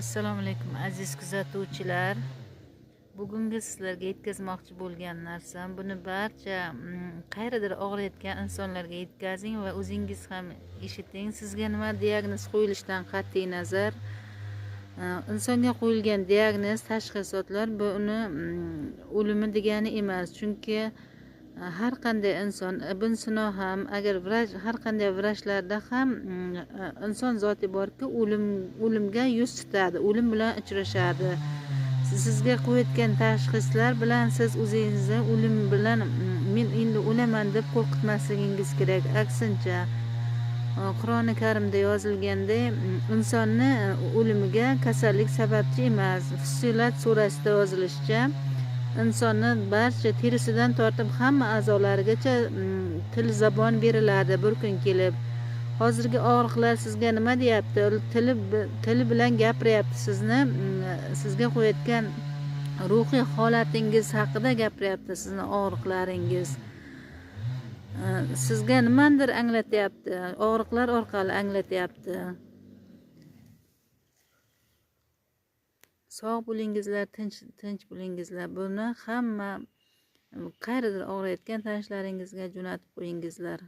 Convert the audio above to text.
Assalomu alaykum aziz kuzatuvchilar. Bugungi sizlarga yetkazmoqchi bo'lgan narsam, buni barcha qayerdadir og'riyotgan insonlarga yetkazing va o'zingiz ham eshiting. Sizga nima diagnoz qo'yilishidan qat'iy nazar, insonga qo'yilgan diagnoz, tashxisotlar bu uni o'limi degani emas. Chunki har qanday inson, Ibn Sino ham, agar vrach, har qanday vrachlarda ham inson zoti borki, o'limga yuz tutadi, o'lim bilan uchrashadi. Sizga qo'yayotgan tashxislar bilan siz o'zingizni o'lim bilan men endi o'laman deb qo'rqitmasligingiz kerak. Aksincha, Qur'oni Karimda yozilganday, insonni o'limiga kasallik sababchi emas. Fussilat surasida yozilishicha, insonni barcha terisidan tortib hamma a'zolarigacha til zabon beriladi bir kun kelib. Hozirgi og'riqlar sizga nima deyapti? Tili bilan gapiryapti sizni, sizga qo'yayotgan ruhiy holatingiz haqida gapiryapti sizni og'riqlaringiz. Sizga nimadir anglatyapti, og'riqlar orqali anglatyapti. Sog' bo'lingizlar, tinch bo'lingizlar. Buni hamma qayerdadir og'riyotgan tanishlaringizga jo'natib qo'yingizlar.